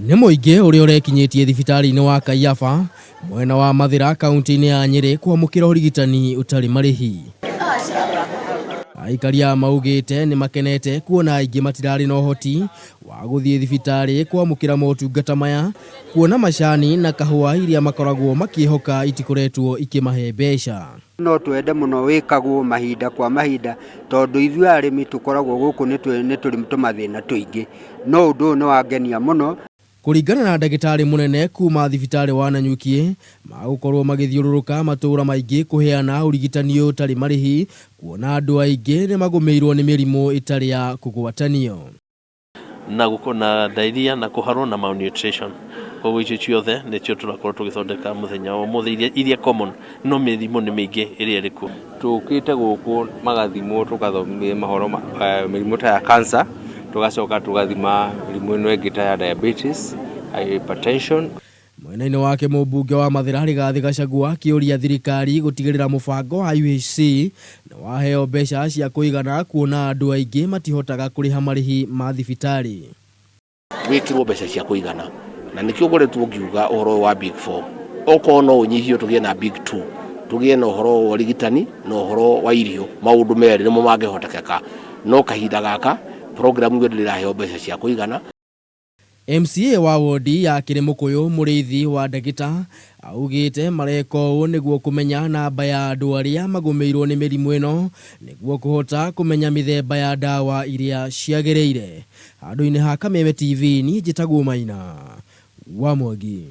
Nĩ mũingĩ ũrĩa ũrekinyĩtie thibitarĩ-inĩ wa Kaiyaba mwena wa Mathĩra kaunti-inĩ ya Nyĩrĩ kwamũkĩra ũrigitani ũtarĩ marĩhi. Aikari aya maugĩte nĩ makenete kuona aingĩ matirarĩ na ũhoti wa gũthiĩ thibitarĩ kwamũkĩra motungata maya kuona macani na kahũa iria makoragwo makĩhoka itikoretwo ikĩmahe mbeca. No twende mũno wĩkagwo mahinda kwa mahinda tondũ ithuĩ arĩmi tũkoragwo gũkũ nĩ tũrĩ tũmathĩna tũingĩ, no ũndũ ũyũ nĩ wangenia mũno. Kũringana na ndagĩtarĩ mũnene kuma thibitarĩ wa Nanyuki, magũkorwo magĩthiũrũrũka matũũra maingĩ kũheana ũrigitani ũyũ ũtarĩ marĩhi kuona andũ aingĩ nĩ magũmĩirwo nĩ mĩrimũ ĩtarĩ ya kũgwatanio. Na gũkorwo na diarrhea na kũharwo na malnutrition. Koguo icio ciothe nĩcio tũrakorwo tũgĩthondeka mũthenya wa ũmũthĩ iria common, no mĩrimũ nĩ mĩingĩ ĩrĩa ĩrĩ kuo. Tũkĩte gũkũ magathimwo tũgathomithio mahoro ma mĩrimũ ta ya cancer, tũgacoka tũgathima mĩrimũ ĩno ĩngĩ ta ya diabetes, hypertension. Mwena-inĩ wake mũmbunge wa Mathĩra Rigathĩ Gachagua akĩũria thirikari gũtigĩrĩra mũbango wa UHC nĩ waheo mbeca cia kũigana kuona andũ aingĩ matihotaga kũrĩha marĩhi ma thibitarĩ. Wĩkĩrwo mbeca cia kũigana na nĩkĩo ngoretwo ngiuga ũhoro ũyũ wa big four okorwo no ũnyihio tũgĩe na big two tũgĩe na ũhoro wa ũrigitani na ũhoro wa irio maũndũ merĩ nĩmo mangĩhotekeka no kahinda gaka program ĩyo ndĩrĩ ĩraheo mbeca cia kũigana. MCA wa wondi ya Kĩrĩmũkũyũ Mũrĩithi wa Ndagĩta augĩte mareka ũũ nĩguo kũmenya namba ya andũ arĩa magũmĩirwo nĩ mĩrimũ ĩno nĩguo kũhota kũmenya mĩthemba ya ndawa iria ciagĩrĩire. Handũ-inĩ ha Kameme TV niĩ njĩtagwo Maina wa Mwangi.